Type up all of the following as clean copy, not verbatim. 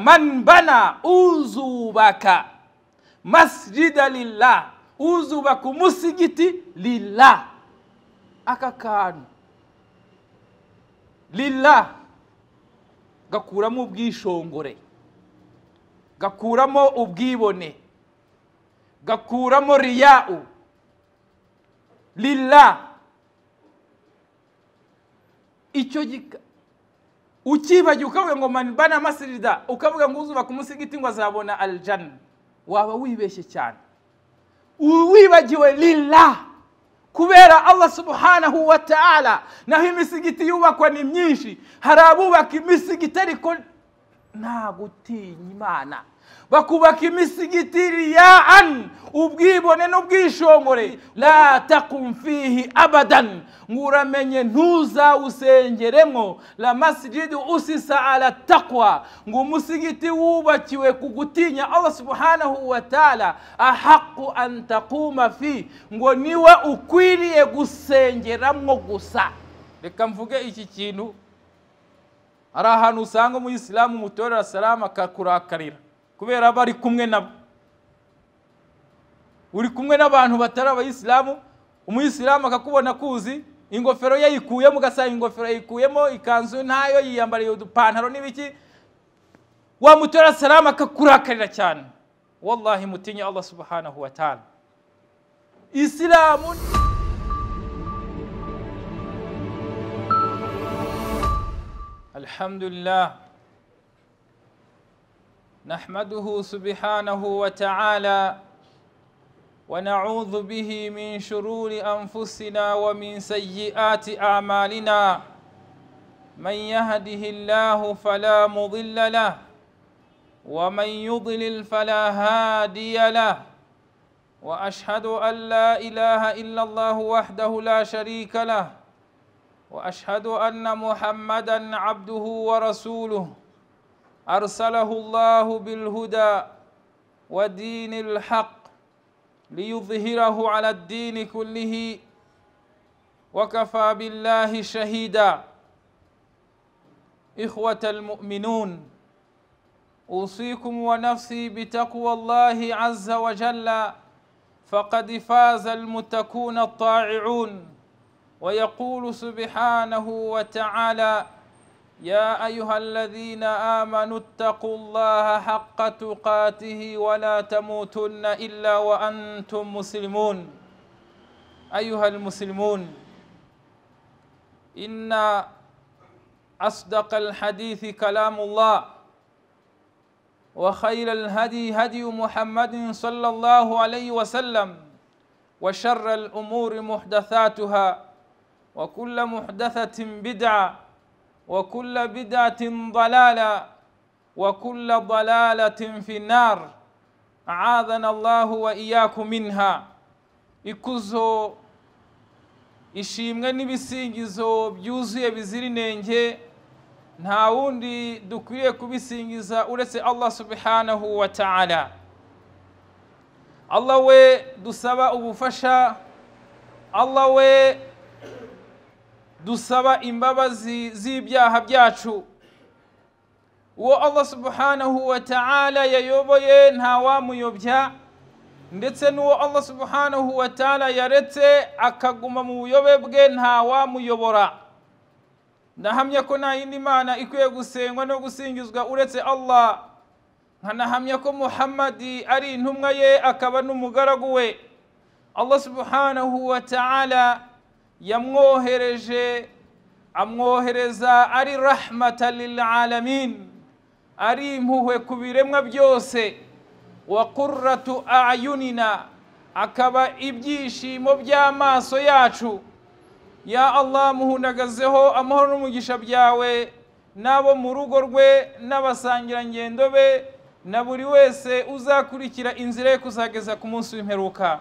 Man bana, uzubaka masjida lillah, uzubaka umusigiti lillah. Aka kantu lillah gakuramo ubwishongore, gakuramo ubwibone, gakuramo riya'u. Lillah icyo ukibagiwe ukavuga ngo man bana masjida, ukavuga ngo uzubaka umusigiti ngo azabona aljanna, waba wibeshye cyane. Wibagiwe lillah kubera Allah subhanahu wa ta'ala. Naho imisigiti yubakwa ni myinshi, hari abubaka imisigiti ariko nta gutinya Imana, bakubaka imisigiti riya'an, ubwibone n'ubwishongore. La taqum fihi abadan, nguramenye ntuzawusengeremo. La masjidu usisa ala taqwa, ngo umusigiti wubakiwe ku gutinya Allah subhanahu wa ta'ala, ahaqu an taquma fi, ngo niwe ukwiriye gusengeramo gusa. Reka mvuge iki kintu. Hari ahantu usanga umuyisilamu umutorera salamu akakurakarira kubera bari kumwe nabo. Uri kumwe n'abantu batari abayisilamu, umuyisilamu akakubona kuzi ingofero yayikuyemo, ugasanga ingofero yayikuyemo, ikanzu ntayo yiyambariye, udupantaro n'ibiki, wamutora salamu akakurakarira cyane. Wallahi mutinye Allah subhanahu wa ta'ala. Isilamu Alhamdulillah, نحمده سبحانه وتعالى ونعوذ به من شرور أنفسنا ومن سيئات أعمالنا. من يهده الله فلا مضل له ومن يضلل فلا هادي له، وأشهد أن لا إله إلا الله وحده لا شريك له، وأشهد أن محمدًا عبده ورسوله، أرسله الله بالهدى ودين الحق ليظهره على الدين كله، وكفى بالله شهيدا. إخوة المؤمنون، أوصيكم ونفسي بتقوى الله عز وجل، فقد فاز المتقون الطائعون. ويقول سبحانه وتعالى: يا أيها الذين آمنوا اتقوا الله حق تقاته ولا تموتن إلا وأنتم مسلمون. أيها المسلمون، إن أصدق الحديث كلام الله، وخير الهدي هدي محمد صلى الله عليه وسلم، وشر الأمور محدثاتها، وكل محدثة بدعة، وكل بدعة ضلالة، وكل ضلالة في النار، أعاذنا الله وإياكم منها. Ikuzo, ishimwe n'ibisingizo byuzuye bizira inenge, nta wundi dukwiye kubisingiza uretse Allah subhanahu wa ta'ala. Allah we dusaba ubufasha, Allah we dusaba imbabazi z'ibyaha byacu. Uwo Allah subhanahu wa ta'ala yayoboye ntawamuyobya, ndetse n'uwo Allah subhanahu wa ta'ala yaretse akaguma mu buyobe bwe ntawamuyobora. Ndahamya ko nta yindi mana ikwiye gusengwa no gusingizwa uretse Allah, nkanahamya ko Muhammadi ari intumwa ye akaba n'umugaragu we. Allah subhanahu wa ta'ala yamwohereje, amwohereza ari rahmatan lil alamin, ari impuhwe ku biremwa byose, wa qurratu a'yunina, akaba ibyishimo by'amaso yacu. Ya Allah, muhundagazeho amahoro n'umugisha byawe n'abo mu rugo rwe n'abasangirangendo be na buri wese uzakurikira inzira ye kuzageza ku munsi w'imperuka.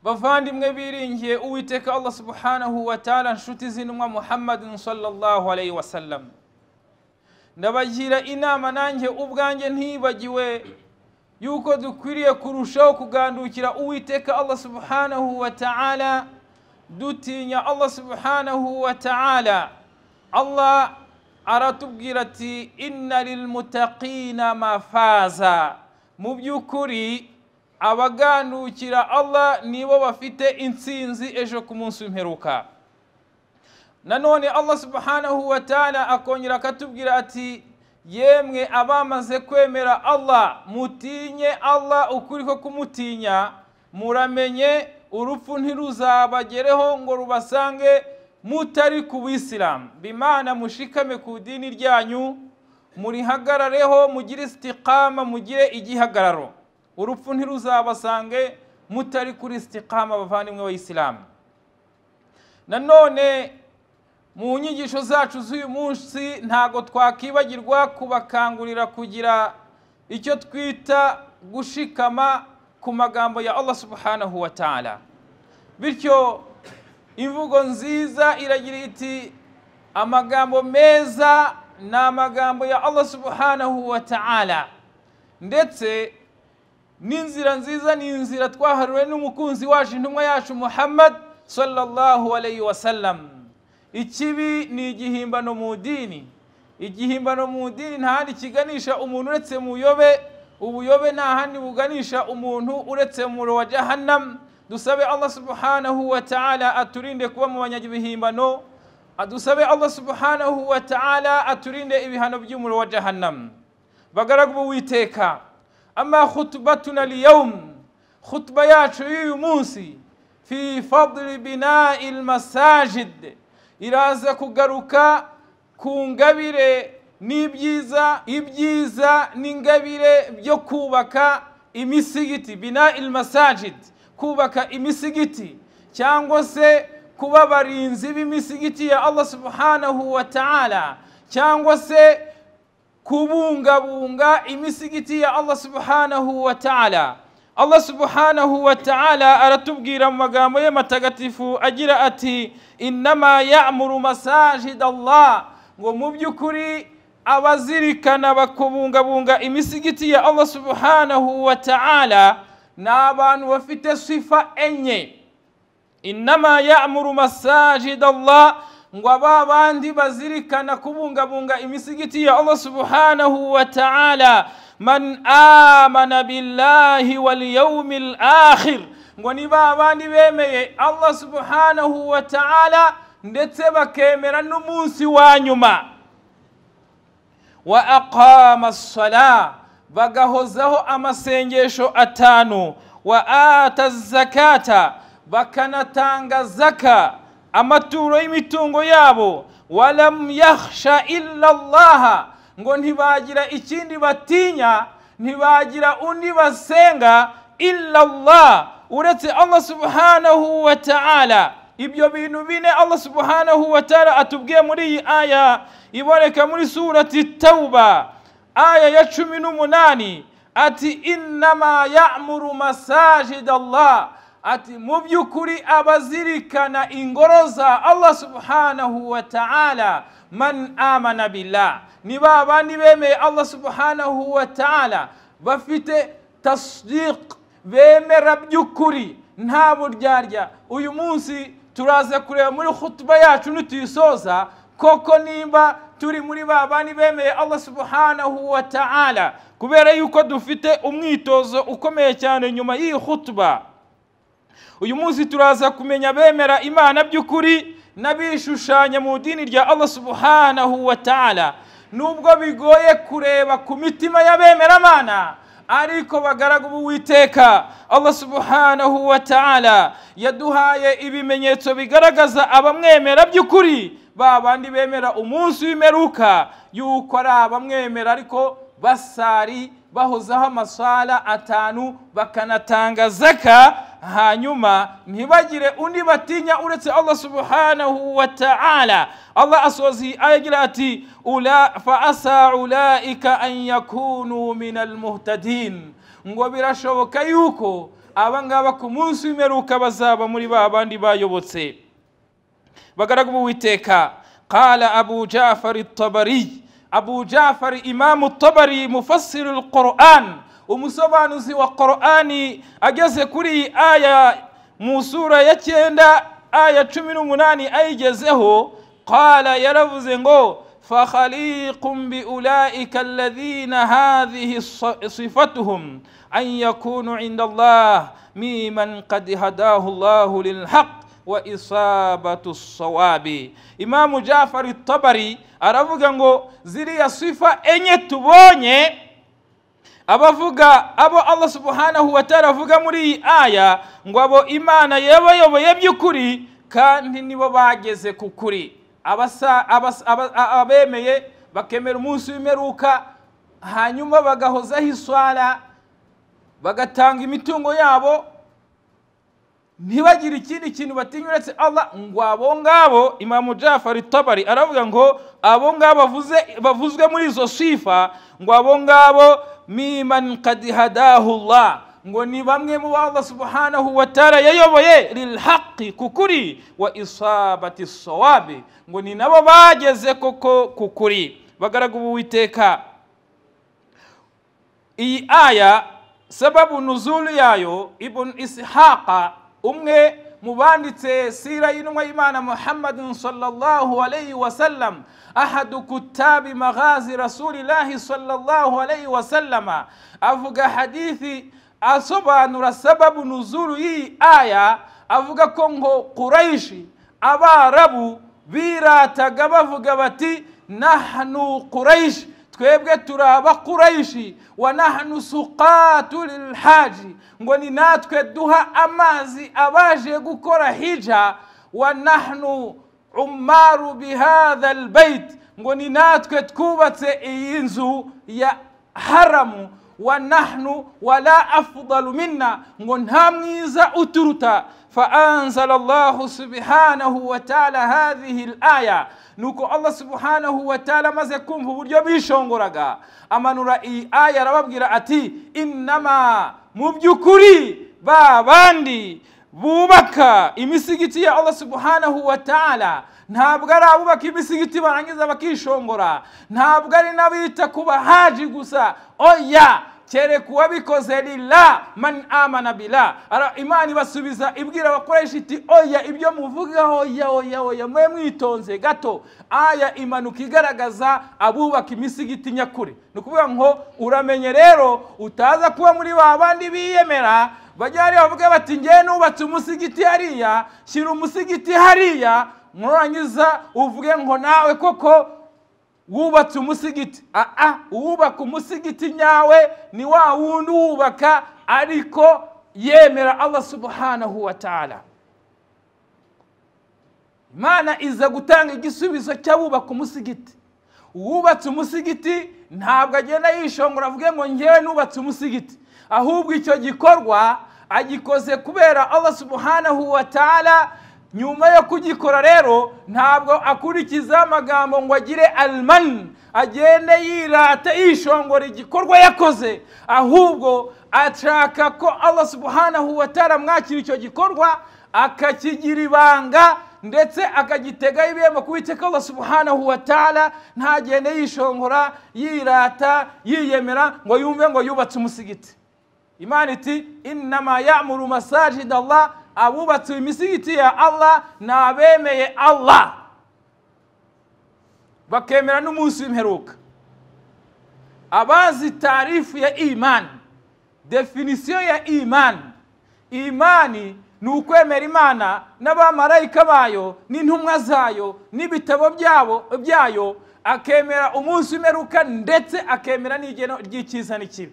Bavandimwe biringiye Uwiteka Allah subhanahu wa ta'ala, nshuti z'intumwa Muhammadin sallallahu alayhi wasallam, ndabagira inama nanjye ubwanjye ntibagiwe yuko dukwiriye kurushaho kugandukira Uwiteka Allah subhanahu wa ta'ala, dutinya Allah subhanahu wa ta'ala. Allah aratubwira ati inna lilmuttaqina mafaza, mu by'ukuri abagandukira Allah nibo bafite intsinzi ejo ku munsi w'imperuka. Nanone Allah subhanahu wa ta'ala akongera akatubwira ati yemwe abamaze kwemera Allah, mutinye Allah ukuri ko kumutinya, muramenye urupfu ntiruzabagereho ngo rubasange mutari ku bisilamu. Bimana mushikame ku dini ryanyu, murihagarareho, mugire istiqama, mugire igihagararo. Urupfu ntiruzabasange mutari kuri istiqama, bavandimwe b'Abayisilamu. Nanone mu nyigisho zacu z'uyu munsi ntago twakibagirwa kubakangurira kugira icyo twita gushikama ku magambo ya Allah subhanahu wa ta'ala. Bityo imvugo nziza iragira iti amagambo meza ni amagambo ya Allah subhanahu wa ta'ala, ndetse n'inzira nziza ni inzira twahariwe n'umukunzi wacu intumwa yacu Muhammad sallallahu alayhi wasallam. Ikibi ni igihimbano mu dini. Igihimbano mu dini nta handi kiganisha umuntu uretse mu buyobe. Ubuyobe nta handi buganisha umuntu uretse mu muriro wa Jahannam. Dusabe Allah subhanahu wa ta'ala aturinde kuba mu banyagihimbano, adusabe Allah subhanahu wa ta'ala aturinde ibihano by'umuriro wa Jahannam. Bagaragu b'Uwiteka, ama khutbatuna liyawm, khutba yacu y'uyu munsi fi fadli bina'i al-masajid, iraza kugaruka ku ngabire n'ibyiza, ibyiza n'ingabire byo kubaka imisigiti, bina'il masajid, kubaka imisigiti cyangwa se kuba abarinzi b'imisigiti ya Allah subhanahu wa ta'ala, cyangwa se kubungabunga imisigiti ya Allah subhanahu wa ta'ala. Allah subhanahu wa ta'ala aratubwira mu magambo ye matagatifu agira ati innama ya'muru masajid Allah, ngo mu by'ukuri abazirikana bakubungabunga imisigiti ya Allah subhanahu wa ta'ala ni abantu bafite sifa enye. Innama ya'muru masajid Allah, ngo aba bandi bazirikana kubungabunga imisigiti ya Allah subhanahu wa ta'ala, man amana billahi wal yawmil akhir, ngo ni ba bandi bemeye Allah subhanahu wa ta'ala ndetse bakemera n'umunsi wa nyuma. Wa aqama as-salah, bagahozaho amasengesho atanu. Wa ata zakata, bakanatanga zaka, amaturo y'imitungo yabo. Walam yakhsha illa Allah, ngo ntibagira ikindi batinya, ntibagira undi basenga illa Allah, uretse Allah subhanahu wa ta'ala. Ibyo bintu bine Allah subhanahu wa ta'ala atubwiye muri iyi aya iboneka muri surati Tauba aya ya 18, ati innama ya'muru masajid Allah, ati mu by'ukuri abazirikana ingoro za Allah subhanahu wa ta'ala, man amana billah, ni ba bandi bemeye Allah subhanahu wa ta'ala, bafite tasdiq, bemera by'ukuri nta buryarya. Uyu munsi turaza kureba muri khutba yacu nituyisoza koko nimba turi muri ba bandi bemeye Allah subhanahu wa ta'ala, kubera yuko dufite umwitozo ukomeye cyane nyuma y'iyi khutba. Uyu munsi turaza kumenya bemera Imana by'ukuri n'abishushanya mu dini rya Allah subhanahu wa ta'ala. Nubwo bigoye kureba ku mitima y'abemera Imana, ariko bagaragu b'Uwiteka Allah subhanahu wa ta'ala yaduhaye ibimenyetso bigaragaza abamwemera by'ukuri, ba bandi bemera umunsi w'imperuka yuko ari abamwemera ariko basari bahozaho amasala atanu bakanatanga zaka, hanyuma ntibagire undi batinya uretse Allah subhanahu wa ta'ala. Allah asoza iyi aya agira ati fa asa ulaika an yakunu min almuhtadin, ngo birashoboka yuko aba ngaba ku munsi w'imperuka bazaba muri ba bandi bayobotse. Bagaragu b'Uwiteka, qala Abu Ja'far at-Tabari, Abu Ja'far imamu at-Tabari mufassir al-Qur'an, umusobanuzi wa Qur'ani, ageze kuri aya mu sura ya 9 aya 18 ayigezeho, qala yaravuze ngo فخليق بأولئك الذين هذه صفتهم أن يكونوا عند الله ممن قد هداه الله للحق وإصابة الصواب. Imamu Jafar Tabari aravuga ngo ziriya sifa enye tubonye abavuga abo Allah subhanahu wa ta'ala avuga muri iyi aya ngo abo Imana yabayoboye by'ukuri kandi nibo bageze ku kuri, abemeye bakemera umunsi w'imperuka hanyuma bagahozaho iswala bagatanga imitungo yabo ntibagire ikindi kintu batinya uretse Allah, ngo abo ngabo Imamu Jafar Tabari aravuga ngo abo ngabo bavuzwe muri izo sifa ngo abo ngabo miman qad hadahu Allah, ngo ni bamwe mu Allah subhanahu wa ta'ala yayoboye lilhaqi kukuri wa isabati sawabi, ngo ni nabo bageze koko kukuri. Bagaragu b'Uwiteka, iyi aya sababu nuzulu yayo Ibn Ishaqa umwe mu banditse sira y'intumwa y'Imana Muhammadin sallallahu alayhi wa sallam, ahadu kutabi maghazi rasulillahi sallallahu alayhi wa sallama, avuga hadithi asobanura sababu nuzulu y'iyi aya, avuga ko ngo Quraishi Abarabu birataga bavuga bati nahnu Quraish, twebwe turi Abakuraishi, wa nahnu suqatu lilhaji, ngo ni natwe duha amazi abaje gukora hija, wa nahnu umaru bihadha albayt, ngo ni natwe twubatse iyi nzu ya haramu, wa nahnu wala afdalu minna, ngo nta mwiza uturuta. Fa anzala Allahu subhanahu wa ta'ala hadhihi al-aya, nuko Allah subhanahu wa ta'ala maze kumva uburyo bishongoraga amanura iyi aya arababwira ati innama, mu by'ukuri ba bandi bubaka imisigiti ya Allah subhanahu wa ta'ala ntabwo ari abubaka imisigiti barangiza bakishongora, ntabwo ari n'abita ku bahaji gusa, oya, kereka uwabikoze lillah man amana billah. Imana ibasubiza ibwira abakoresha iti oya, ibyo muvuga oya oya oya, mwe mwitonze gato. Aya imanuka igaragaza abubaka imisigiti nyakuri. Ni ukuvuga ngo uramenye rero utaza kuba muri ba bandi biyemera bajya hariya bavuga bati ngewe nubatse umusigiti hariya, shyira umusigiti hariya, nurangiza uvuge ngo nawe koko wubatse umusigiti. Uwubaka umusigiti nyawe ni wa wundi wubaka ariko yemera Allah subhanahu wa ta'ala. Imana iza gutanga igisubizo cy'abubaka umusigiti. Uwubatse umusigiti ntabwo agenda yishongora avuge ngo ngewe nubatse umusigiti, ahubwo icyo gikorwa agikoze kubera Allah subhanahu wa ta'ala. Nyuma yo kugikora rero ntabwo akurikiza amagambo ngo agire alman, agende yirata yishongora igikorwa yakoze, ahubwo ashaka ko Allah subhanahu wa ta'ala mwakira icyo gikorwa akakigira ibanga ndetse akagitegaho ibihembo ku Uwiteka Allah subhanahu wa ta'ala. Ntagende yishongora yirata yiyemera ngo yumve ngo yubatse umusigiti. Imana iti innama ya'muru masajid Allah, abubatse imisigiti ya Allah n'abemeye Allah bakemera n'umunsi w'imperuka. Abazi tarifu ya imani, definisiyo ya imani, imani ni ukwemera Imana n'abamarayika bayo n'intumwa zayo n'ibitabo byabo byayo, akemera umunsi w'imperuka ndetse akemera n'igeno ry'icyiza n'ikibi.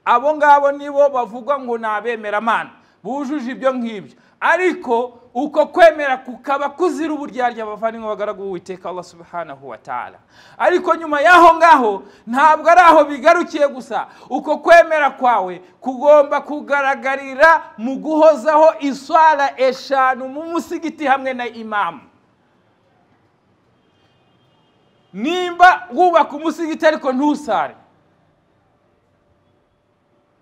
Abo ngabo nibo bavugwa ngo ni abemeramana bujuje ibyo ngibyo, ariko uko kwemera kukaba kuzira uburyarya abavandimwe bagaragu b'Uwiteka Allah subhanahu wa ta'ala. Ariko nyuma y'aho ngaho ntabwo ari aho bigarukiye gusa, uko kwemera kwawe kugomba kugaragarira mu guhozaho iswala eshanu mu musigiti hamwe na imamu. Nimba wubaka umusigiti ariko ntusare,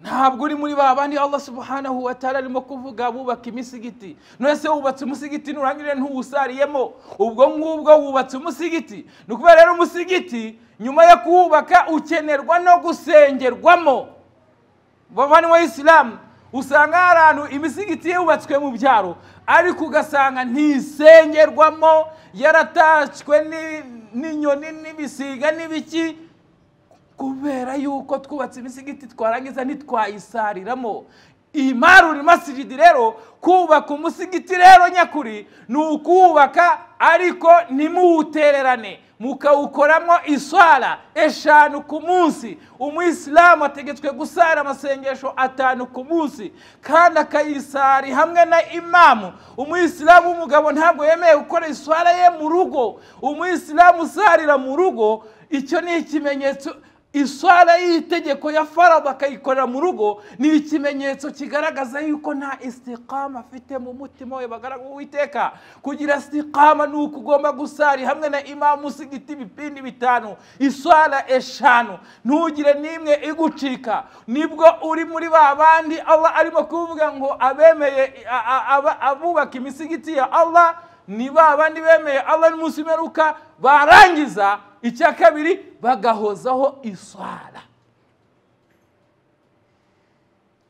ntabwo uri muri ba bandi Allah subhanahu wa ta'ala arimo kuvuga bubaka imisigiti. None se wubatse umusigiti nurangire ntuwusariyemo, ubwo ngubwo wubatse umusigiti. Ni ukuvuga rero umusigiti nyuma yo kuwubaka ukenerwa no gusengerwamo. Bavandimwe Isilamu, Usanga hari ahantu imisigiti yubatswe mu byaro, ariko ugasanga ntisengerwamo, yaratashywe n'inyoni n'ibisiga n'ibiki, kubera yuko twubatse imisigiti twarangiza ntitwayisariramo. Imarul masjidi rero, kubaka umusigiti rero nyakuri ni ukuwubaka ariko ntimuwutererane, mukawukoramo iswara 5 ku munsi. Umuyisilamu ategetswe gusara amasengesho 5 ku munsi, kandi akayisari hamwe na imamu. Umuyisilamu w'umugabo ntabwo yemeye gukora iswara ye mu rugo. Umuyisilamu usarira mu rugo, icyo ni ikimenyetso. Iswara y'itegeko ya farad akayikorera mu rugo ni ikimenyetso kigaragaza yuko nta istiqama afite mu mutima we. Bagaragu Uwiteka, kugira istiqama ni uko ugomba gusari hamwe na imamu musigiti ibipindi 5, iswara 5, ntugire n'imwe igucika. Nibwo uri muri ba bandi Allah arimo kuvuga ngo abemeye abubaka imisigiti ya Allah ni ba bandi bemeye Allah n'umunsi w'imperuka, barangiza icya kabiri bagahozaho iswara.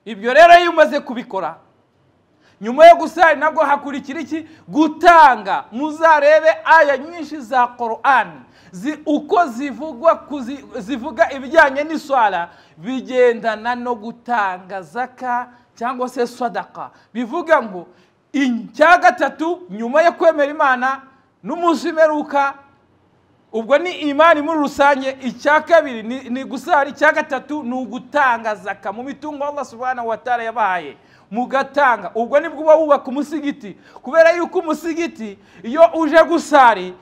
Ibyo rero iyo umaze kubikora nyuma yo gusari, nabwo hakurikira iki? Gutanga. Muzarebe aya nyinshi za Qur'an uko zivugwa, zivuga ibijyanye n'iswara, bigendana no gutanga zaka cyangwa se sadaka. Bivuga ngo icya gatatu nyuma yo kwemera Imana n'umunsi w'imperuka, ubwo ni imani muri rusange. Icya kabiri ni gusari, icya gatatu ni ugutanga zaka mu mitungo Allah subhanahu wa ta'ala yabahaye, mugatanga. Ubwo nibwo uba wubaka umusigiti, kubera yuko umusigiti iyo uje gusari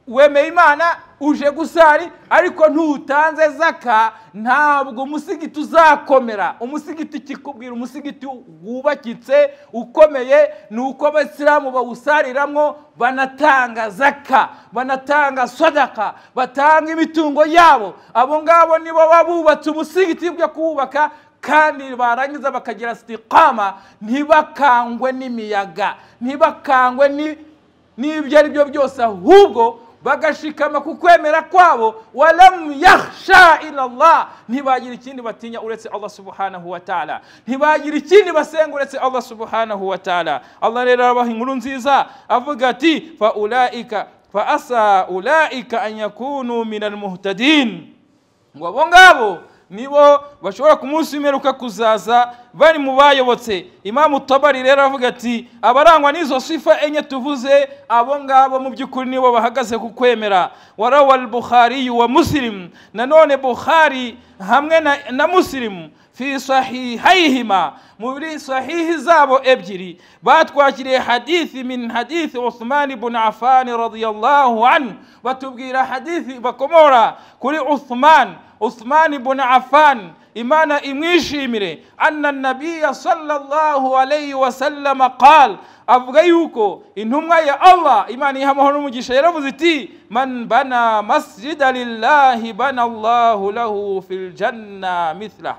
wemeye Imana, uje gusari ariko ntutanze zaka, ntabwo umusigiti uzakomera. Umusigiti kikubwira umusigiti wubakitse ukomeye ni uko abasilamu bawusariramwo, banatanga zaka, banatanga sadaka, batanga imitungo yabo. Abo ngabo nibo babubatse umusigiti bwo kuwubaka, kandi barangiza bakagira istiqama, ntibakangwe n'imiyaga, ntibakangwe n'ibyo ari byo byose, ahubwo bagashikama ku kwemera kwabo. Walam yakhsha illa Allah, ntibagira ikindi batinya uretse Allah subhanahu wa ta'ala, ntibagira ikindi basenga uretse Allah subhanahu wa ta'ala. Allah rero abaha inkuru nziza avuga ati fa ulaika fa asa ulaika an yakunu minal muhtadin, ngo abo ngabo nibo bashobora ku munsi w'imperuka kuzaza bari mu bayobotse. Imamu Tabari rero avuga ati abarangwa n'izo sifa 4 tuvuze, abo ngabo mu by'ukuri nibo bahagaze ku kwemera. Warawa al-Bukhari wa Muslim, nanone Bukhari hamwe na Muslim fi sahihayhima, muri sahihi zabo 2 batwakiriye hadithi min hadithi Uthman ibn Affan radiyallahu anhu, batubwira hadithi bakomora kuri Uthman ibn Affan, Imana imwishimire, anna nabiyya sallallahu alayhi wa sallam qal, avuga yuko intumwa ya Allah, Imana iha amahoro n'umugisha, yaravuze iti man bana masjida lillahi bana Allahu lahu fil janna mithlah.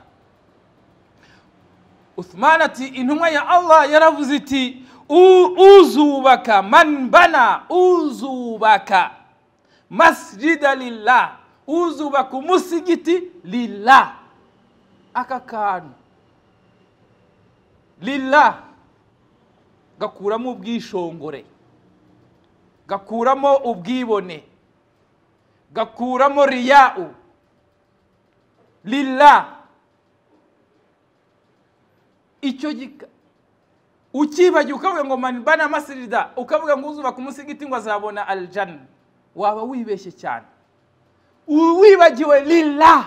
Uthman ati intumwa ya Allah yaravuze iti uzubaka, man bana, uzubaka masjida lillah, uzubaka umusigiti lillah. Aka kantu lillah gakuramo ubwishongore, gakuramo ubwibone, gakuramo riyau. Lillah icyo ukibagiye ukavuga ngo man bana masjida, ukavuga ngo uzubaka umusigiti ngo azabona aljanna, waba wibeshye cyane. Wibagiwe lillah,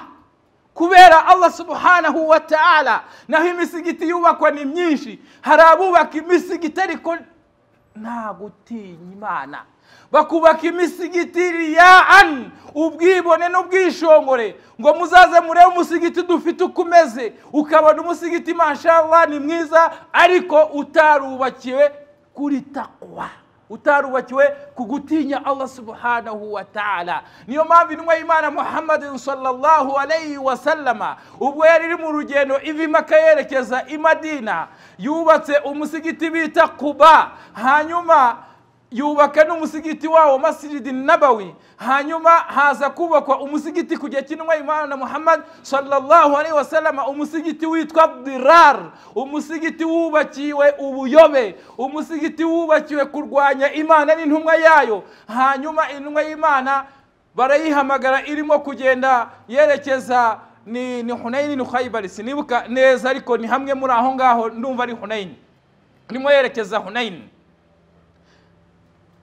kubera Allah subhanahu wa ta'ala. Naho imisigiti yubakwa ni myinshi, hari abubaka imisigiti ariko nta gutinya Imana, bakubaka imisigiti riyaan, ubwibone n'ubwishongore, ngo muzaze murebe umusigiti dufite uko umeze, ukabona umusigiti mashallah ni mwiza, ariko utarubakiwe kuri takwa, utarubakiwe ku gutinya Allah subhanahu wa ta'ala. Niyo mpamvu intumwa y'Imana Muhammadin sallallahu alayhi wa sallama ubwo yari iri mu rugendo iva i Maka yerekeza i Madina, yubatse umusigiti bita Quba. Hanyuma yubaka n'umusigiti wawo Masjid Nabawi. Hanyuma haza kubakwa umusigiti ku gihe cy'intumwa y'Imana Muhammad sallallahu alaihi wasallam, umusigiti witwa Dirar, umusigiti wubakiwe ubuyobe, umusigiti wubakiwe kurwanya Imana n'intumwa yayo. Hanyuma intumwa y'Imana barayihamagara irimo kugenda yerekeza ni Hunaini ni Khaybar, sinibuka neza ariko ni hamwe muri aho ngaho, ndumva ari Hunaini, irimo yerekeza Hunaini.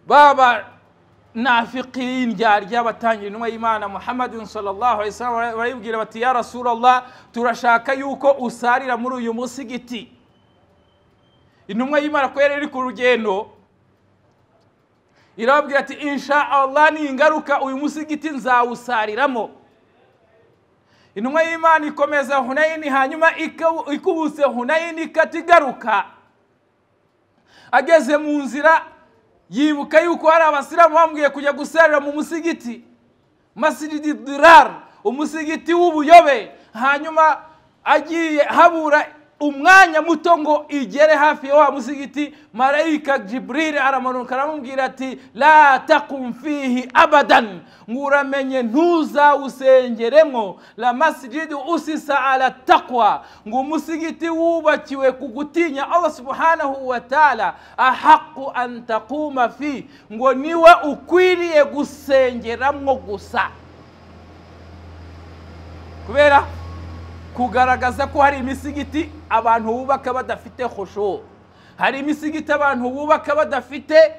Baba nafiqin ryarya batangira intumwa y'Imana Muhammadin sallallahu alaihi wasallam, barayibwira bati ya Rasulullah, turashaka yuko usarira muri uyu musigiti. Intumwa y'Imana ko yari iri ku rugendo irababwira ati insha Allah ningaruka uyu musigiti nzawusariramo. Intumwa y'Imana ikomeza Hunaini, hanyuma ikubuse Hunaini ikatigaruka. Ageze mu nzira yibuka yuko hari abasilamu bambwiye kujya gusarira mu musigiti Masjid Dirar, umusigiti w'ubuyobe. Hanyuma agiye habura umwanya muto ngo igere hafi ya wa musigiti, marayika Jibril aramanuka aramubwira ati la taqum fihi abadan, nguramenye ntuzawusengeremo. La masjid usisa ala taqwa, ngo umusigiti wubakiwe ku gutinya Allah subhanahu wa ta'ala, ahaqu an taquma fi, ngo niwe ukwiriye gusengeramwo gusa. Kubera kugaragaza ko hari imisigiti abantu bubaka badafite khushu, hari imisigiti abantu bubaka badafite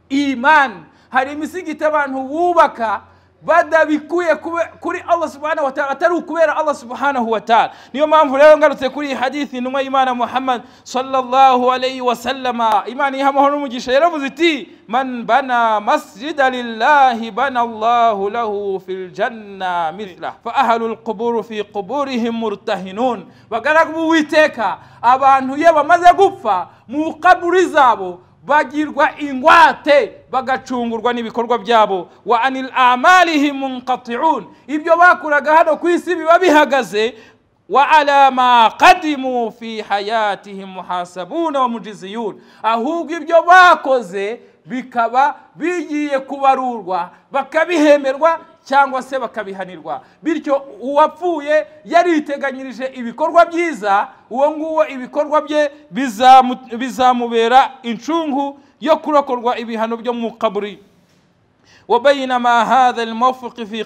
iman, hari imisigiti abantu bubaka badabikuye kuri Allah subhanahu wa ta'ala, atari ukubera Allah subhanahu wa ta'ala. Niyo mpamvu rero ngarutse kuri hadithi intumwa y'Imana Muhammad sallallahu alayhi wa sallama, Imana iha amahoro n'umugisha, yaravuze iti man bana masjida lillahi bana Allahu lahu fil janna mithla fa ahlul qubur fi quburihim murtahinun. Bagaragu b'Uwiteka, abantu iyo bamaze gupfa mu kaburi zabo bagirwa ingwate, bagacungurwa n'ibikorwa byabo. Wa anil amalihim munqati'un, ibyo bakuraga hano ku isi biba bihagaze. Wa ala ma qadimu fi hayatihim muhasabuna wa mujiziyun, ahubwo ibyo bakoze bikaba bigiye kubarurwa bakabihemerwa cyangwa se bakabihanirwa. Bityo uwapfuye yariteganyirije ibikorwa byiza, uwo nguwo ibikorwa bye bizamubera incungu yo kurokorwa ibihano byo mu kaburi. وبينما هذا الموفق في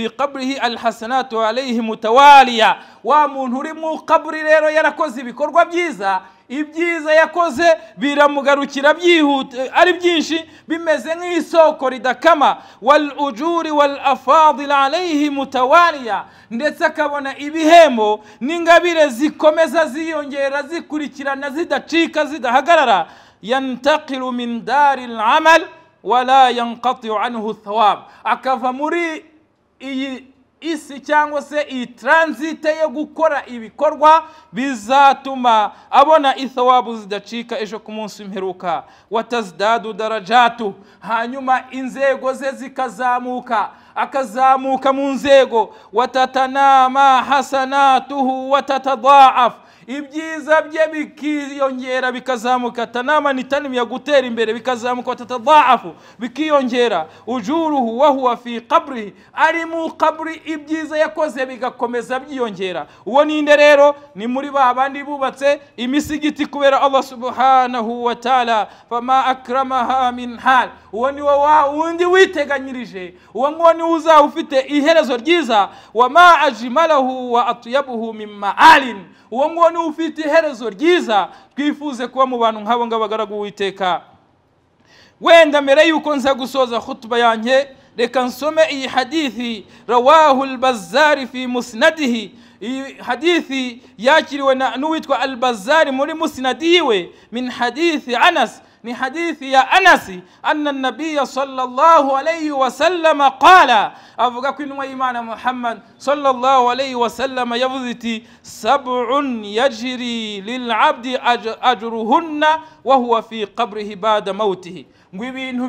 قبره الحسنات عليه متوالية. ومن هرم قبر rero yarakoze ibikorwa byiza, ibyiza yakoze biramugarukira byihute ari byinshi, bimeze nk'isoko ridakama. Wal ujuri wal afadil alayhi mutawaliya, ndetse akabona ibihembo n'ingabire zikomeza ziyongera zikurikirana zidacika zidahagarara. Yantaqilu min daril amal wala yanqati anhu thawab, akava muri iyi isi cyangwa se iyi transite yo gukora ibikorwa bizatuma abona ithawabu zidacika ejo ku munsi w'imperuka. Watazdadu darajatu, hanyuma inzego ze zikazamuka, akazamuka mu nzego. Watatanama hasanatuhu watatadaaf, ibyiza bye bikiyongera bikazamuka. Tanama ni tanimi ya gutera imbere, bikazamuka. Watatadaafu, bikiyongera. Ujuruhu wa huwa fi qabrihi, ari mu qabri ibyiza yakoze bigakomeza byiyongera. Uwo ninde rero? Ni muri ba bandi bubatse imisigiti kubera Allah subhanahu wa ta'ala. Fama akramaha min hal, uwo ni wa wundi witeganyirije, uwo nguwo ni uzaba ufite iherezo ryiza. Wa ma ajmalahu wa atyabuhu min ma'alin, uwo nguwo ni ufite iherezo ryiza. Twifuze kuba mu bantu nk'abo ngabo bagaragu Uwiteka. Wenda mbere yuko nza gusoza khutba yanjye, reka nsome iyi hadithi rawahu al-Bazzari fi musnadihi. Iyi hadithi yakiriwe n'uwitwa al-Bazzari muri musnadiwe, min hadithi Anas, ni hadithi ya Anasi, anna an-nabiy sallallahu alayhi wa sallam qala, avuga ko intumwa y'Imana Muhammad sallallahu alayhi wa sallam yavuze iti sab'un yajri lil 'abdi ajruhunna wa huwa fi qabrihi ba'da mautihi. Ngo ibintu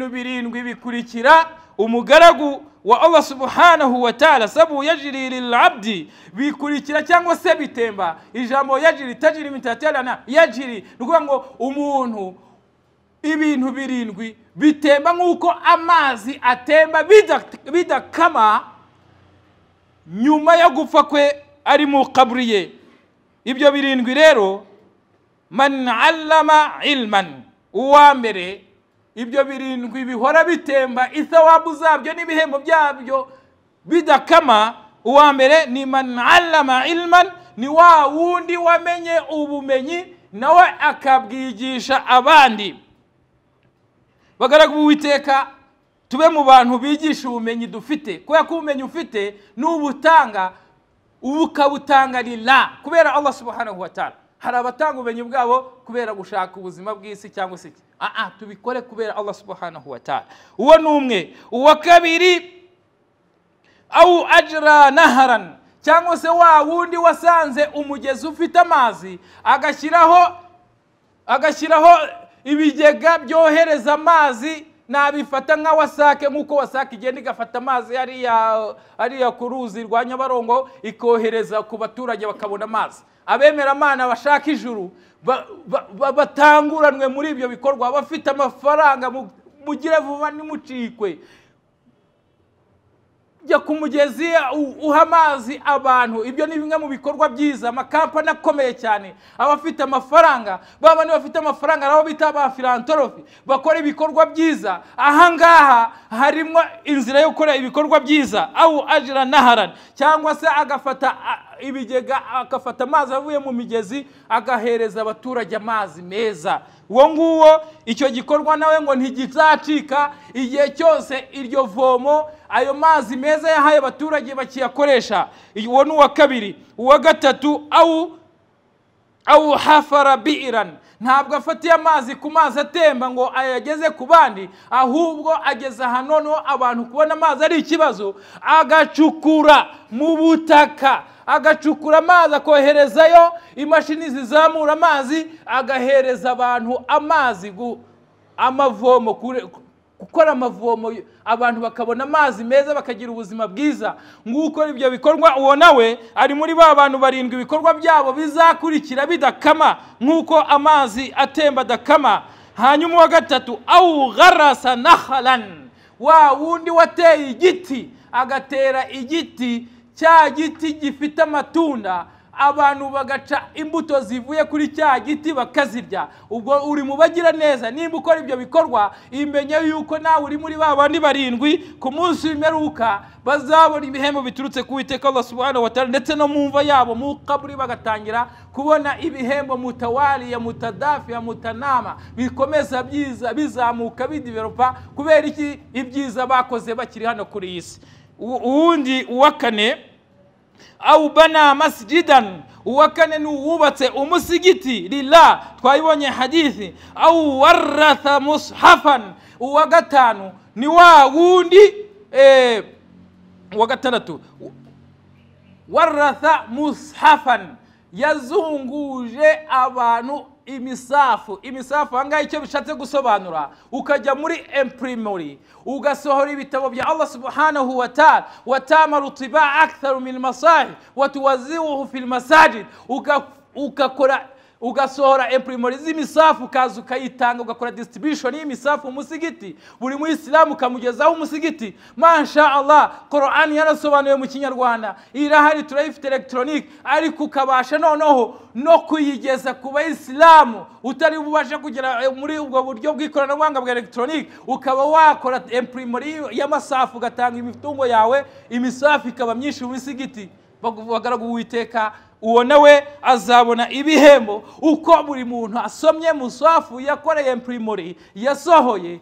birindwi bikurikira umugaragu wa Allah subhanahu wa ta'ala. Sabu yajri lil 'abdi, bikurikira cyangwa se bitemba. Ijambo yajri tajri mitatala na yajri, nukuvuga ngo umuntu Ibintu birindwi bitemba nk'uko amazi atemba bidakama nyuma yo gupfa kwe ari mu kaburi ye. Ibyo birindwi rero, man allama ilman, uwa mbere, ibyo birindwi bihora bitemba ithawabu zabyo n'ibihembo byabyo bidakama. Uwa mbere ni man allama ilman, ni wa wundi wamenye ubumenyi nawe akabwigisha abandi. Bagaragu b'Uwiteka, tube mu bantu bigisha ubumenyi dufite, kubera ko ubumenyi ufite n'ubutanga ukabutanga lillah, kubera Allah subhanahu wa ta'ala. Hari abatanga ubumenyi bwabo kubera gushaka ubuzima bw'isi cyangwa se iki. Tubikore kubera Allah subhanahu wa ta'ala. Uwo ni umwe. Uwa kabiri, au ajra naharan, cyangwa se wa wundi wasanze umugezi ufite amazi agashyiraho ibigega byohereza amazi, nabifata nka wasake, nk'uko wasake igenda igafata amazi hariya ku ruzi rwa Nyabarongo ikohereza ku baturage bakabona amazi. Abemeramana bashaka ijuru batanguranwe muri ibyo bikorwa, bafite amafaranga, mugire vuba nimucikwe. Jya ku mugezi uha amazi abantu. Ibyo ni bimwe mu bikorwa byiza. Amakampani akomeye cyane abafite amafaranga, baba ni bafite amafaranga nabo bita ba philanthropy, bakora ibikorwa byiza. Ahangaha harimo inzira yo gukora ibikorwa byiza, au ajra naharan, cyangwa se agafata ibigega, agafata amazi avuye mu migezi agahereza abaturage amazi meza. Uwo nguwo icyo gikorwa nawe ngo ntigizacika igihe cyose iryo vomo ayo mazi meza yahaye abaturage bakiyakoresha. Uwo ni uwa kabiri. Uwa gatatu, au hafara bi'ran, ntabwo afatiye amazi ku mazi atemba ngo ayageze ku bandi, ahubwo ageza hano abantu kubona amazi ari ikibazo, agacukura mu butaka, agacukura amazi akoherezayo imashini zizamura amazi, agahereza abantu amazi, amavomo, gukora amavomo abantu bakabona amazi meza bakagira ubuzima bwiza. Nguko ibyo bikorwa, uwo nawe ari muri ba bantu barindwi ibikorwa byabo bizakurikira bidakama nkuko amazi atemba adakama. Hanyuma uwa gatatu, au gharasa nakhlan, wa wundi wateye igiti, agatera igiti, cya giti gifite amatunda, abantu bagaca imbuto zivuye kuri cya giti bakazirya. Ubwo uri mu bagira neza. Nimba ukora ibyo bikorwa, imenye yuko nawe uri muri ba bandi barindwi ku munsi w'imperuka bazabona ibihembo biturutse ku Uwiteka Allah subhanahu wa ta'ala, ndetse no mu mva yabo mu kaburi bagatangira kubona ibihembo mutawali ya mutadafi ya mutanama, bikomeza byiza bizamuka bidevelopa kubera iki? Ibyiza bakoze bakiri hano kuri iyi si. Uwundi uwa kane, au bana masjidan, uwa kane ni uwubatse umusigiti lillah, twayibonye hadithi. Au waratha mushafan, uwa gatanu ni wa wundi uwa gatandatu, waratha mushafan, yazunguje abantu imisafu. Imisafu ahangaha icyo bishatse gusobanura, ukajya muri imprimerie ugasohora ibitabo bya Allah subhanahu wa ta'ala, watamaru tibaa aktharu min masahi watuwaziuhu fil masajid, ugakora ugasohora imprimerie z'imisafu, ukaza ukayitanga, ugakora distribution y'imisafu umusigiti, buri muyisilamu ukamugezaho umusigiti. Masha Allah, Qur'an yarasobanuye mu Kinyarwanda, irahari turayifite electronic, ariko ukabasha noneho no kuyigeza ku bayisilamu utari bubashe kugera muri ubwo buryo bw'ikoranabuhanga bwa electronic, ukaba wakora imprimerie y'amasafu, ugatanga imitungo yawe, imisafu ikaba myinshi mu misigiti. Bagaragu Uwiteka, uwo nawe azabona ibihembo uko buri muntu asomye musafu yakoreye imprimerie yasohoye.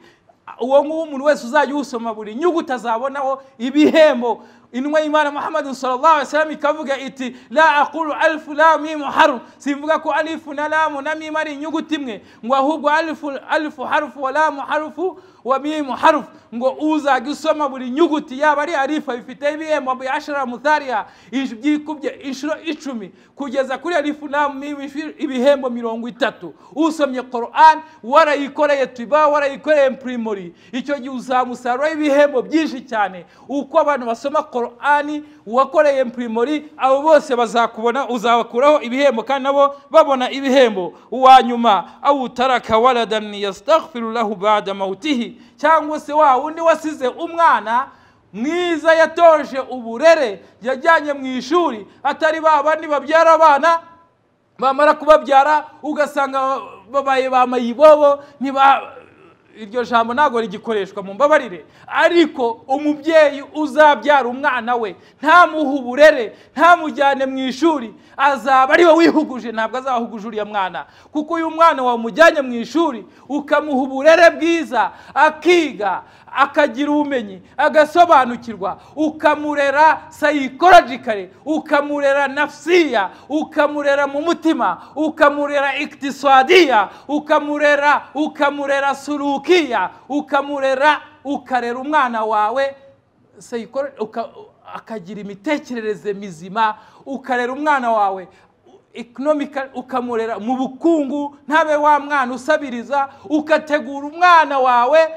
Uwo nguwo umuntu wese uzajya usoma buri nyuguti azabonaho ibihembo. Intumwa y'Imana Muhammad sallallahu alaihi wasallam ikavuga iti la aqulu alfu la mim harf, simvuga ko alifu na lamu na mim ari inyuguti imwe, ngo ahubwo alifu harfu wa lamu harfu wa mim harfu, ngo uzajya usoma buri nyuguti yaba ari alifu ifite ibihembo bi ashara mutharia, byikubye inshuro 10 kugeza kuri alifu na mim ibihembo 30. Usomye Qur'an warayikoreye tiba, warayikoreye imprimerie, icyo gihe uzamusarura ibihembo byinshi cyane. Uko abantu basoma Qur'ani, uwakoreye imprimori, abo bose bazakubona, uzabakuraho ibihembo kandi nabo babona ibihembo. Uwa nyuma au taraka waladan yastaghfiru lahu ba'da mautihi, cyangwa se wa wundi wasize umwana mwiza yatoje uburere, yajyanye mu ishuri, atari ba bandi babyara abana bamara kubabyara ugasanga babaye ba mayibobo, ntiba iryo jambo ntago rigikoreshwa mu mbabarire. Ariko umubyeyi uzabyara umwana we ntamuhe uburere, ntamujyane mu ishuri, azaba ari we wihuguje, ntabwo azahuguje uriya mwana. Kuko uyu mwana wamujyanye mu ishuri ukamuha uburere bwiza, akiga akagira ubumenyi, agasobanukirwa, ukamurera psychologically, ukamurera nafsiya, ukamurera mu mutima, ukamurera iktisadiya, ukamurera sulukiya, ukamurera, ukarera umwana wawe akagira imitekerereze mizima, ukarera umwana wawe economical, ukamurera mu bukungu, ntabe wa mwana usabiriza, ukategura umwana wawe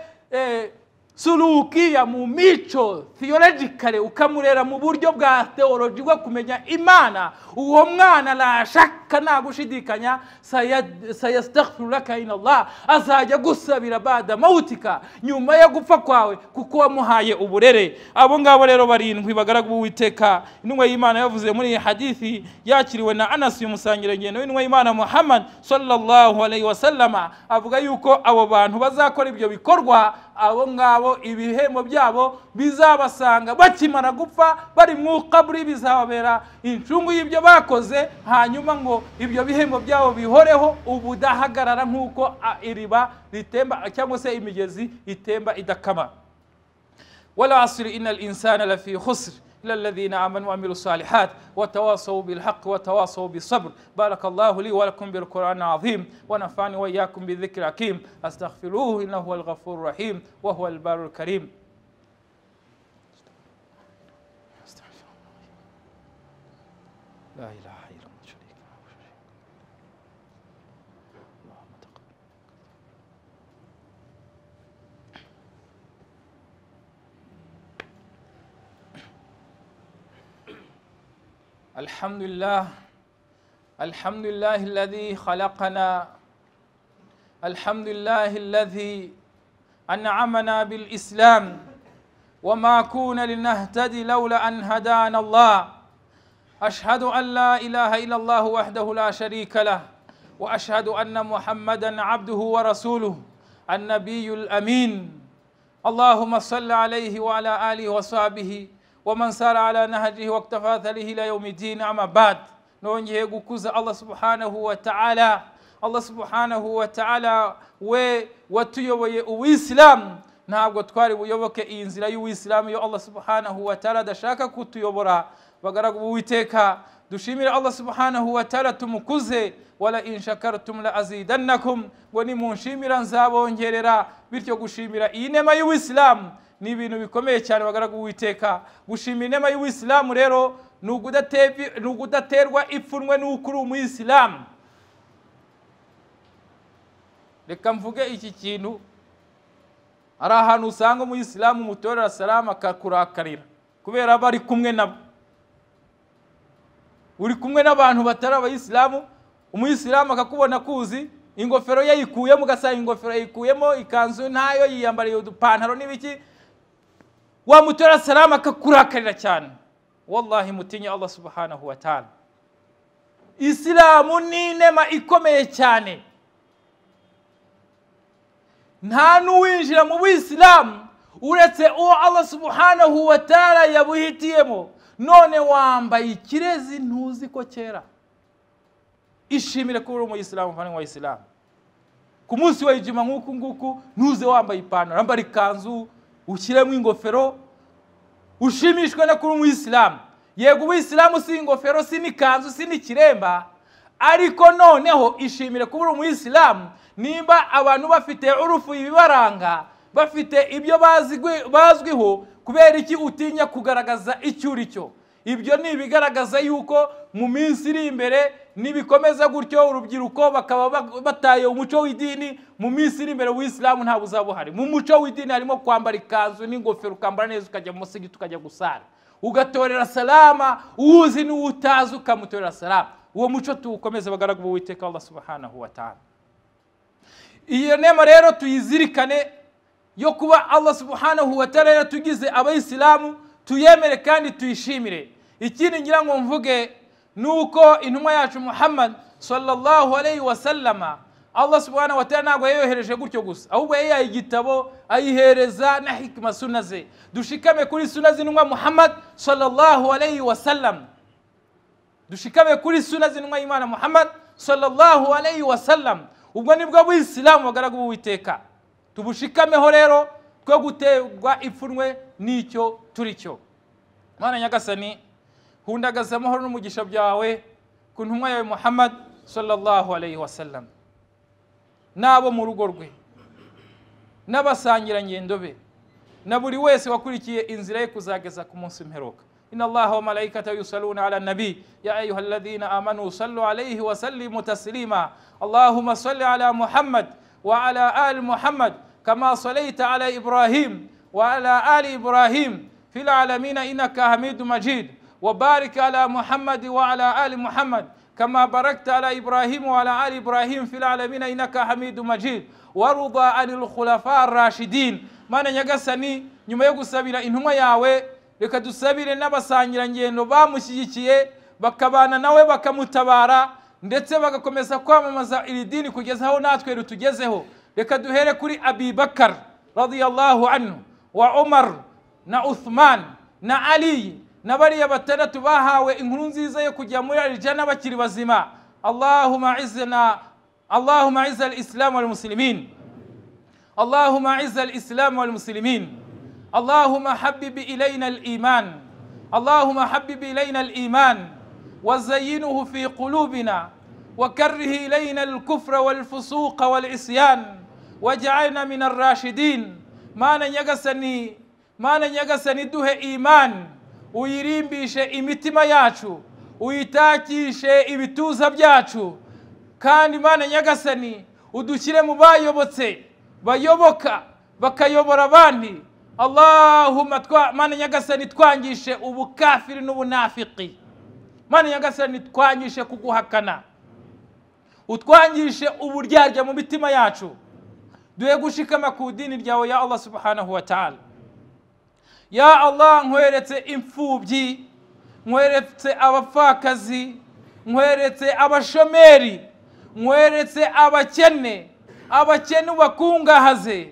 sulukiya mu mico, theologically, ukamurera mu buryo bwa theology bwo kumenya Imana. Uwo mwana la shaka nta gushidikanya, sayastaghfiru laka inna Allah, azajya gusabira bada mautika, nyuma yo gupfa kwawe, kuko wamuhaye uburere. Abo ngabo rero barindwi bagaragu b'Uwiteka. Intumwa y'Imana yavuze muri iyi hadithi yakiriwe na Anas umusangirangendo w'intumwa y'Imana Muhammad sallallahu alayhi wasallama, avuga yuko abo bantu bazakora ibyo bikorwa, abo ngabo ibihembo byabo bizabasanga bakimara gupfa, bari mu kaburi, bizababera incungu y'ibyo bakoze, hanyuma ngo ibyo bihembo byabo bihoreho ubudahagarara nk'uko iriba ritemba cyangwa se imigezi itemba idakama. Wal asri innal insana lafi khusr إلا الذين آمنوا وعملوا الصالحات وتواصوا بالحق وتواصوا بالصبر. بارك الله لي ولكم بالقرآن العظيم ونفعني وإياكم بالذكر الحكيم. أستغفروه إنه هو الغفور الرحيم وهو البر الكريم. لا إله إلا الله شريك له. اللهم تقبل. الحمد لله، الحمد لله الذي خلقنا، الحمد لله الذي أنعمنا بالإسلام، وما كنا لنهتدي لولا أن هدانا الله. أشهد أن لا إله إلا الله وحده لا شريك له، وأشهد أن محمدا عبده ورسوله النبي الأمين. اللهم صل عليه وعلى آله وصحبه ومن سار على نهجه واقتفى أثره إلى يوم الدين. أما بعد، nongeye gukuza Allah subhanahu wa ta'ala. Allah subhanahu wa ta'ala we watuyoboye Uwisilamu, ntabwo twari buyoboke iyi nzira y'Uwisilamu iyo Allah subhanahu wa ta'ala adashaka kutuyobora. Bagaragu b'Uwiteka, dushimire Allah subhanahu wa ta'ala, tumukuze. Wala in shakartum la azidannakum, ngo nimunshimira nzabongerera. Bityo gushimira iyi nema y'Uwisilamu ni ibintu bikomeye cyane bagaragu b'Uwiteka. Gushimira inema y'Uwisilamu rero ni ugudaterwa ipfunwe n'uko uri umuyisilamu. Reka mvuge iki kintu, hari ahantu usanga umuyisilamu umutorera salamu akakurakarira kubera bari kumwe nabo. Uri kumwe n'abantu batari abayisilamu, umuyisilamu akakubona kuzi ingofero yayikuyemo, ugasanga ingofero yayikuyemo, ikanzu ntayo yiyambariye, udupantaro n'ibiki, wamutora salamu akakurakarira cyane. Wallahi mutinye Allah subhanahu wa ta'ala. Isilamu ni inema ikomeye cyane. Nta n'uwinjira mu buyisilamu uretse uwo Allah subhanahu wa ta'ala yabuhitiyemo. None wambaye ikirezi ntuzi ko kera. Ishimire kuba uri umuyisilamu, muvandimwe wa Isilamu. Ku munsi wa Ijuma nk'uku nguku ntuze wambaye ipantaro, ambara ikanzu, ushyiremo ingofero, ushimishwe no kuba umuyisilamu. Yego ubuyisilamu si ingofero, si n'ikanzu, si n'ikiremba, ariko noneho ishimire kuba uri umuyisilamu. Nimba abantu bafite urufu ibibaranga, bafite ibyo bazwiho, kubera iki utinya kugaragaza icyo uri cyo? Ibyo ni ibigaragaza yuko mu minsi iri imbere nibikomeza gutyo urubyiruko bakaba bataye umuco w'idini, mu minsi iri imbere w'Isilamu nta buzaba buhari. Mu muco w'idini harimo kwambara ikanzu n'ingofero, ukambara neza, ukajya mu musigiti, ukajya gusara. Ugatorera salama uzi n'utazi ukamutorera salama. Uwo muco tuwukomeze abagaragu b'Uwiteka Allah subhanahu wa ta'ala. Iyo nema rero tuyizirikane yo kuba Allah subhanahu wa ta'ala yatugize abayisilamu, tuyemere kandi tuyishimire. Ikindi ngira ngo mvuge nuko intumwa yacu Muhammad sallallahu alayhi wa sallama, Allah subhanahu wa ta'ala ntabwo yayohereje gutyo gusa, ahubwo yayihaye igitabo ayihereza na hikma sunna ze. Dushikame kuri sunna z'intumwa Muhammad sallallahu alayhi wa sallam. Dushikame kuri sunna z'intumwa y'Imana Muhammad sallallahu alayhi wa sallam. Ubwo nibwo bw'Isilamu bagaragu b'Uwiteka. Tubushikameho rero two guterwa ipfunwe n'icyo turi cyo. Mana Nyagasani, hundagaza amahoro n'umugisha byawe ku ntumwa yawe Muhammad sallallahu alayhi wa sallam, n'abo mu rugo rwe, n'abasangirangendo be, na buri wese wakurikiye inzira ye kuzageza ku munsi mperuka. Inna Allaha wa malaikatahu yusalluna ala nabi ya ayyuhalladhina amanu sallu alayhi wa sallimu taslima. Allahumma salli ala Muhammad wa ala ali Muhammad kama sallaita ala Ibrahim wa ala ali Ibrahim fil alamin innaka Hamidum Majid. Wa barik ala Muhammad wa ala ali Muhammad كما باركت على إبراهيم وعلى آل إبراهيم في العالمين إنك حميد مجيد. وارضى عن الخلفاء الراشدين. Mana Nyagasani, nyuma yo gusabira intumwa yawe, reka dusabire n'abasangirangendo bamushyigikiye bakabana nawe bakamutabara ndetse bagakomeza kwamamaza iri dini kugeza aho natwe rutugezeho. Reka duhere kuri Abi Bakar radiyallahu anhu wa Umar na Uthman na Ali na bariya batandatu bahawe inkuru nziza yo kujya muri aljana bakiri bazima. Allahumma izzna, Allahumma izz al-islam wal muslimin. Allahumma izz al-islam wal muslimin. Allahumma habbib ilayna al-iman. Allahumma habbib ilayna al-iman wa zayyinhu fi qulubina wa karrih ilayna al-kufra wal fusuqa wal isyan waj'alna min ar-rashidin. Mana Nyagasani, Mana Nyagasani, duhe iman, uyirimbishe imitima yacu, uyitakishe ibituza byacu, kandi Mana Nyagasani udushyire mu bayobotse bayoboka bakayobora abandi. Allahumma Mana Nyagasani twangishe ubukafiri n'ubunafiki. Mana Nyagasani twangishe kuguhakana, utwangishe uburyarya mu mitima yacu. Duhe gushikama ku dini ryawe ya Allah subhanahu wa ta'ala. Ya Allah, nkweretse imfubyi, nkweretse abapfakazi, nkweretse abashomeri, nkweretse abakene. Abakene ubakungahaze,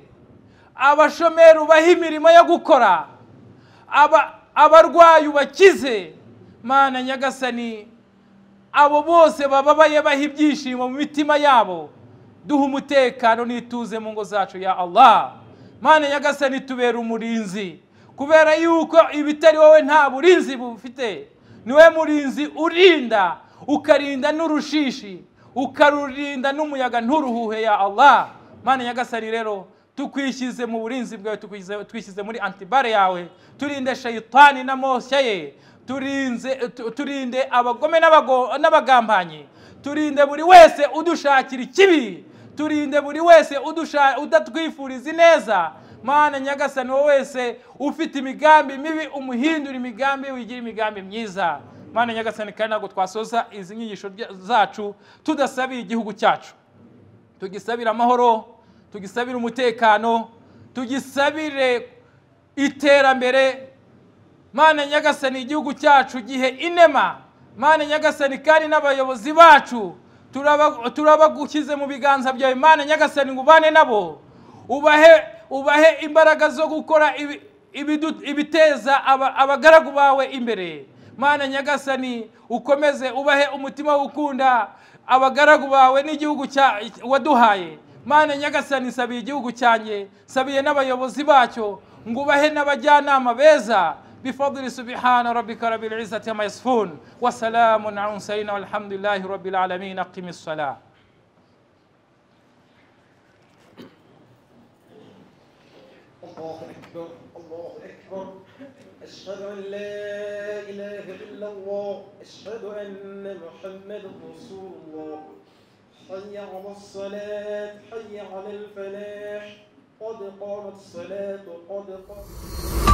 abashomeri ubahe imirimo yo gukora, abarwayi ubakize. Mana Nyagasani, abo bose bababaye baha ibyishimo mu mitima yabo, duha umutekano n'ituze mu ngo zacu ya Allah. Mana Nyagasani, tubera umurinzi, kubera yuko ibitari wowe nta burinzi bufite. Niwe murinzi urinda, ukarinda n'urushishi, ukarurinda n'umuyaga nturuhuhe ya Allah. Mana Nyagasani rero tukwishyize mu burinzi bwawe, twishyize muri antibare yawe. Turinde shayitani n'amoshya ye, turinde abagome n'abagambanyi, turinde buri wese udushakira ikibi, turinde buri wese udatwifuriza ineza. Mana Nyagasani, wowe wese ufite imigambi mibi umuhindura imigambi wigira imigambi myiza. Mana Nyagasani, kandi ntabwo twasoza izi nyigisho zacu tudasabiye igihugu cyacu. Tugisabira amahoro, tugisabire umutekano, tugisabire iterambere. Mana Nyagasani, igihugu cyacu gihe inema. Mana Nyagasani, kandi n'abayobozi bacu turabagushyize mu biganza byawe. Mana Nyagasani, ngo ubane nabo, ubahe imbaraga zo gukora ibiteza abagaragu bawe imbere. Mana Nyagasani, ukomeze ubahe umutima wo gukunda abagaragu bawe n'igihugu waduhaye. Mana Nyagasani, sabiye igihugu cyanjye, sabiye n'abayobozi bacyo, ngo ubahe n'abajyanama beza. Bifadli subhana rabbika rabbil izzati amma yasifun wa salamun ala mursalin walhamdulillahi rabbil alamin. Aqimis salah. الله أكبر، الله أكبر، أشهد أن لا إله إلا الله، أشهد أن محمد رسول الله، حي على الصلاة، حي على الفلاح، قد قامت الصلاة، قد قامت.